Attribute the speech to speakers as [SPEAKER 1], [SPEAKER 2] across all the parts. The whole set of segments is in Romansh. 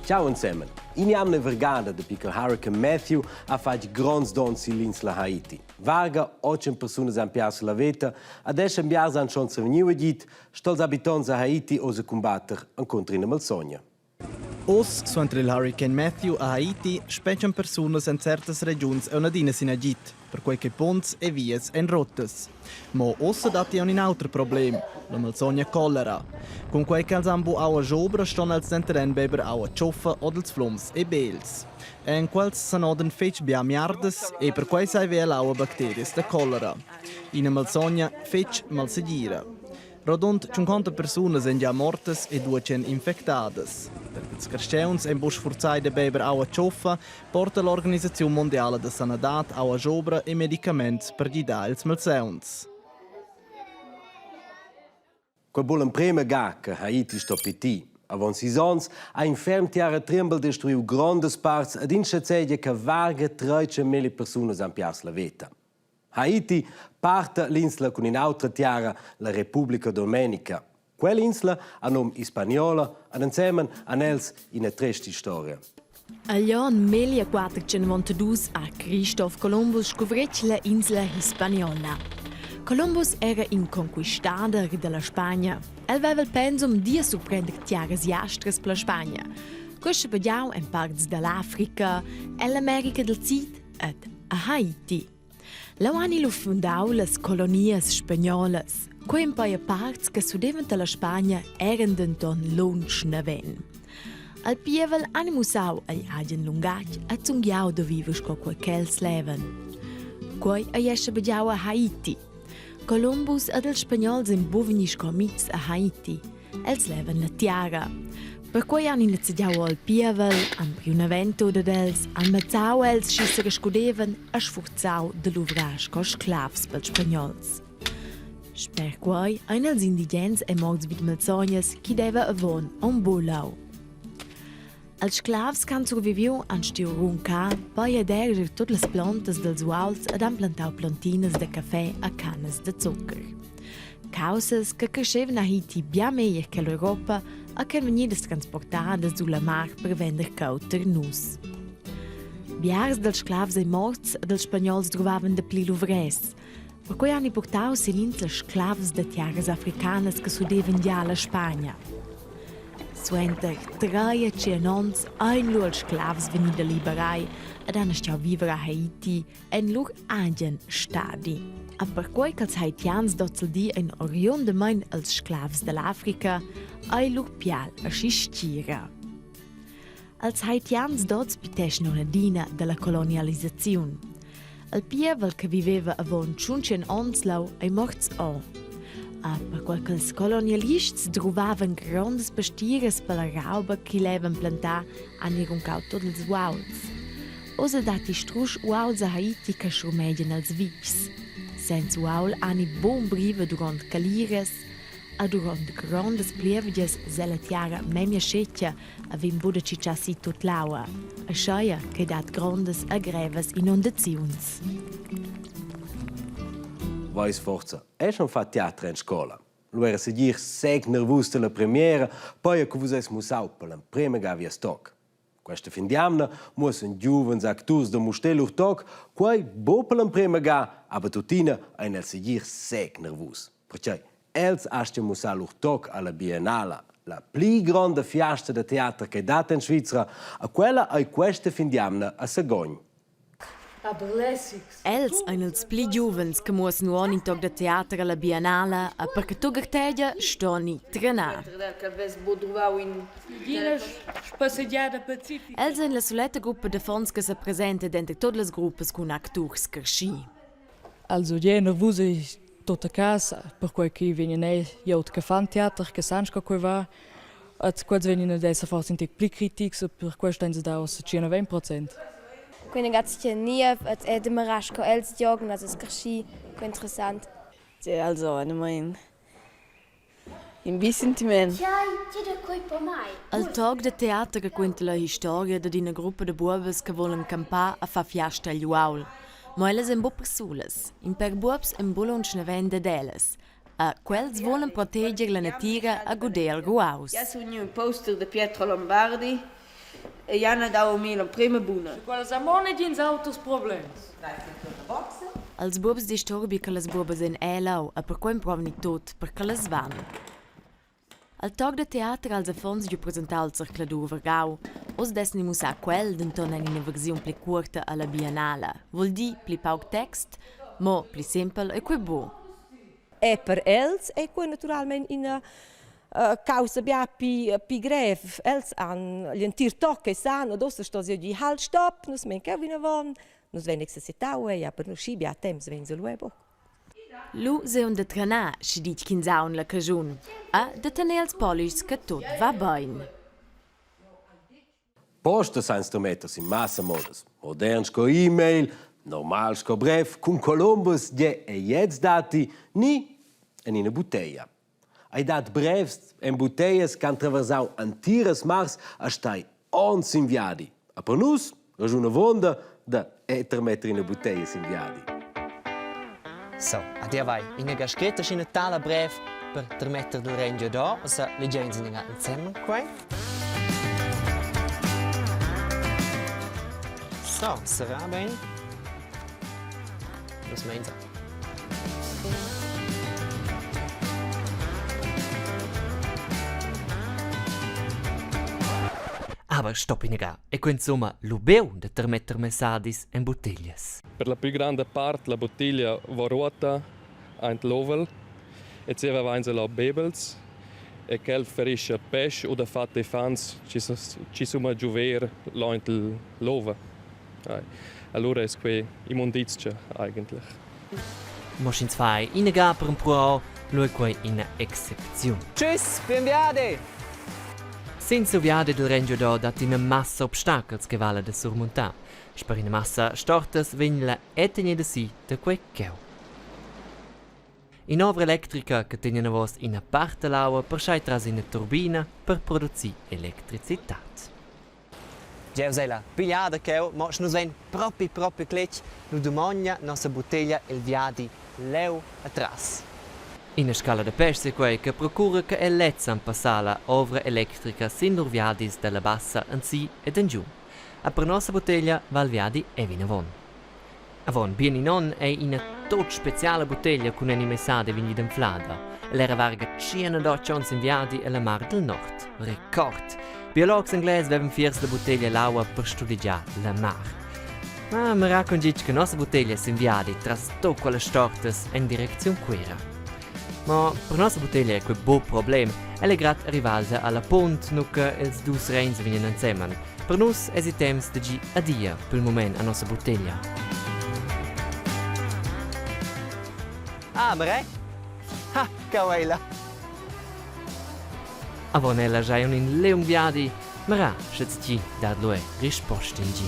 [SPEAKER 1] Ciao ensemen. In'jamna vergada dapi che Hurricane Matthew ha fatg gronds donns sill'insla Haiti. Varga 8 persunas han piars la veta, adesso biars han schon survegniu agid, sto els habitonts a Haiti oz cumbatter encunter ina malsogna.
[SPEAKER 2] Oz, suenter il hurricane Matthew a Haiti, spetgan persunas en certas regiuns aunc adina sin agid, perquai che punts e vias èn ruttas. Mo ussa datti aunc in auter problem, la malsogna cholera. Cunquai ch'els han buc aua schobra ston els denteren beber aua tschuffa o dals flums e begls. En quels s'anodan fetg bia miardas e perquei sai l'aua bacterias da cholera. Ina malsogna fetg malsegira. Rodund tschunconta persunas ein gia mortas e duas ein infectadas. Per ils carstgauns ein buc sfurzai da beiber aua tschoffa, porta l'Organisaziun mundiala da sanadad aua schobra e medicaments per gidar ils malsauns.
[SPEAKER 1] Quei buc l'emprema ga che Haiti sto pitir. Avon sis onns ha in ferm tiaratrembel destruiu grondas parts ed in schazegia che varga 13.000 persunas han piars la veta. Haiti parta l'insla cun in'autra tiara, la Republica Dominica. Quell'insla ha num Hispaniola ed ensemen han els ina tresta historia.
[SPEAKER 3] Agl onn 1492 ha Christoph Columbus scuvretg la insla Hispaniola. Columbus era in conquistader dalla Spagna. El veva il pensum d'ir surprender tiaras jastras per la Spagna. Questa pediau en parts dall'Africa, ell'America del Sid ed a Haiti. Leu han lu fundau las colonias spagnolas. Quei empei parts che s'udevan dalla Spagna eran denton lunsch naven. Al pievel han mussau agl agen lungatg e zunghiau da viver sco quei ch'els levan. Quei ei escha bediau a Haiti. Columbus ed ils spagnols ein buc vegni sco amitgs a Haiti. Els levan la tiara. Perquei han iniziau al pievel, han priu naven tut ad els, han mazzau els schi serescudevan e sfurzau da luvrar sco sclavs pels spagnols. Sper quei ein els indigens e morts vid malsognas chi deva avon aunc bulau. Els sclavs che han surviviu han stuiu runcar, poi ed erer tut las plontas dals uauls ed han plantau plontinas da caffè a cannas da zuccher. Caussas che creschevan a Haiti bia meglier che l'Europa e ch'en vegnidas transportadas giu la mar per vender cheu ter nus. Biars dals sclavs ein morts ed els spagnols druvavan dapli luvrers. Perquei han purtau sill'insla sclavs da tiaras africanas che s'udevan gia alla Spagna. Suenter treia tschien onns ein lu els sclavs vegni deliberai ed han astgau viver a Haiti en lur agen stadi. A perquei ch'els haitians d'ozildi ein oriundamein els sclavs dall'Africa, ei lur pial aschi stgira. Els haitians d'oz piteschan adina dalla colonialisaziun. Il pievel che viveva avon tschunchen onns leu ei morts o. A perquei ch'ils colonialists druvavan grondas pastiras per la rauba che levan plantar, han ei runcau tut ils uauls. Oz datti strusch uauls a Haiti che schurmegian els vitgs. Senza uaul han ei buc umbriva duront caliras, a duront grondas plievgias sella tiara memia schetga avem buca tschitschà si tut l'aua, aschia ch'ei dat grondas e grevas inundaziuns.
[SPEAKER 1] Vais forza è schon fat teater en scola. Lu era segir sec nervus dalla premiera, poi che vus eis mussau per l'emprema ga vies toc. Questa fin d'jamna muossan giuvens acturs da Mustér lur toc, quei buc per l'emprema ga, aber tuttina ein els segir sec nervus. Pertgei els astgan mussar lur toc alla Biennala, la pli gronda fiasta da teater che dat en Svizra, a quella ei questa fin d'jamna a Sagogn.
[SPEAKER 3] Els ein ils pli giuvens che muossan uonn in toc da teater alla Biennala e per che tut gartegia stoni trenar. Els ein la suletta gruppa d'affons che sepresenta denter tut las gruppas cun acturs carschi.
[SPEAKER 4] Also je nervus ei tut a casa, perquei ch'i vegnan ei glieud che fan teater, che san sco quei va. Et quels vegnan ad esser forsa in tec pli critics e per quest ein se daus 120%.
[SPEAKER 5] Quei ragazzi niev et è demerar sco els giogan, also es cresci, interessant.
[SPEAKER 6] Sì, also, ich mein, in bi sentiment.
[SPEAKER 3] El toc da teater raquinta la historia dad ina gruppa da buobas che volan campar e far fiasta agl uaul. Mo ellas ein buc persulas. In pèr buobs ein buc lunsch naven dad ellas. E quels volan proteger la natira e guder il ruaus.
[SPEAKER 6] Ja sun gnü ün poster da Pietro Lombardi. E Jana dau a mi l'emprema buna.
[SPEAKER 4] Quellas han mo negins auters problems.
[SPEAKER 3] Als buobs disturbi che las buobas ein era leu e perquei emprovani tut per che las van. Al toc da teater als affons giu presentau il zercladur vargau. Oz dess ni mussar quel, denton en ina versiun pli cuorta alla biennala. Vul dir pli pauc text, mo pli sempel ei quei buc.
[SPEAKER 7] E per els ei quei naturalmein ina caussa bia pli, pli grev. Els han gl'entir toc che san, ed ussa sto jeu dir halt stopp, nus mein cheu vinavon, nus vein exercitau ei, aber schi bia temps vein lu era buc.
[SPEAKER 3] Lu seun da trenar, schi ditg ch'ins ha aunc la caschun, e da tener ils polischs che tut va bein.
[SPEAKER 1] Posta sainza metter sin massa modas. Modern sco e-mail, normal sco brev, cun columbas tge e gliez datti, ni en ina butteglia. Ei dat brevs en butteglias che han traversau antiras mars a stai onns sin viadi. A per nus raschun avonda da termetter ina butteglia sin viadi.
[SPEAKER 8] So, adia vai. Ina ga scretta ina tala brev per termetter del Regno d'Or, sa legein in insieme quei. So, sarà ben. Nus meinsa. Aber stopp inaga. E que insomma lubeu da termetter messadis en buttiglias.
[SPEAKER 9] Per la plü granda part la buttiglia va ruotta aint l'ovel e zieva vainsa là bebels e quel ferischa pesch o dafatta iffaunts chi chi sun a giuver là aint l'ova. Alura es que immundizcha eigentlich.
[SPEAKER 8] Mo sch'ins fa ina ga per empruau, lu ei quei ina excepziun. Tschüss, bien viadi! Sin siu viadi dil Rendio d'Or dat ina massa obstachels che vala da surmuntar. Sper ina massa stortas vegn la è tegnida si da quei cheu. In'ovra electrica che tegna enavos ina part dall'aua per schai tras ina turbina per producir electricitad. Jeu sei la pigliada cheu, mo sche nus vein propi propi cletg, lu dumogna nossa butteglia il viadi leu atras. Ina scala da pèschs ei quei che procura che el lezza passar la ovra electrica sin lur viadis dalla bassa ensi ed engiu. E per nossa butteglia va il viadi è vinavon. Avon bien in onn ei ina tut speciala butteglia cun animessada vegnida anflada. Ella era varga 108 onns in viadi ella Mar del Nord. Record! Biologs englais vevan fiers la butteglia ell'aua per studegiar la mar. Ma mira con gitg che nossa butteglia sin viadi tras tut quellas stortas en direcziun Cuira. Ma per nossa butteglia è quei buc problem. Ella è grad arrivada alla punt, nu che ils dus reins vegnan ensemen. Per nus esi temps da dir adia pel mument a nossa butteglia. Ah, Marè? Ha, cau ei la. Avon ella giai un in leung viadi, mara, sche tgi dat lu è risposta in gi.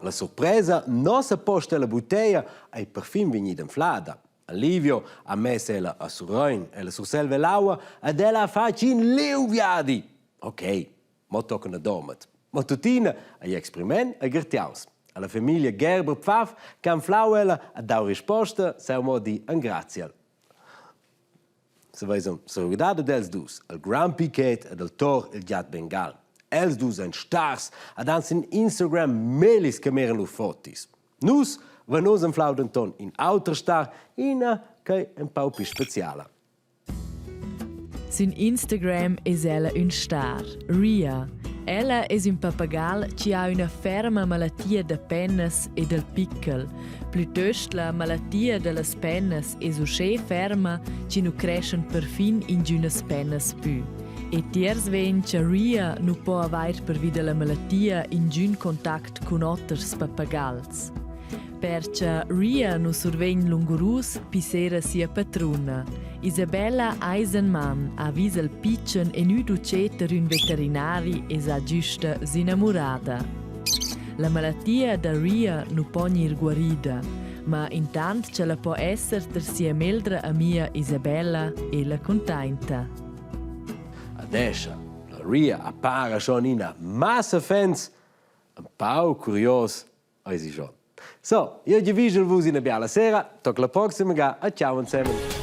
[SPEAKER 1] La surpresa, nossa posta alla butteia ei perfin vegnida anflada. Livio ha mess ella a Surrein ella Surselva l'aua ed ella ha fatg in liung viadi. Ok, mo tochen a Domat. Ma tuttina ei experiment ei gartiaus. Alla famiglia Gerber Pfaff che ha anflau ella ha dau risposta, seu mo di engraziel. Saveis seregurdar dad els dus, il Grumpy Cat ed il Thor, il giat bengal. Els dus ein stars ed han sin Instagram mellis che miran lur fotis. Nus vein oz anflau denton in auter star, ina ch'ei empau pli speciala.
[SPEAKER 10] Sün Instagram es ella ün star, Ria. Ella es ün papagal chi ha üna ferma malattia da pennas e dal piccal. Plütöst la malattia da las pennas es uschè ferma chi nu creschan perfin ingünas pennas pü. E tiers vegn cha Ria nu po avair pervi da la malattia ingün contact cun oters papagals. Perche Ria nu survegn lungurus pissera sia patruna. Isabella Eisenmann ha vis al pitschen e gnü utschè tar ün veterinari e s'ha güsta s'inamurada. La malattia da Ria nu po gnir guarida, ma intant ch'ella po esser tar sia meglra amia Isabella, ella cuntainta.
[SPEAKER 1] Adescha, la Ria appara schon ina massa fans, un pau curios eisi schon. So, io giavischel vus ina biala sera, toc la proxima ga a ciao ensemen.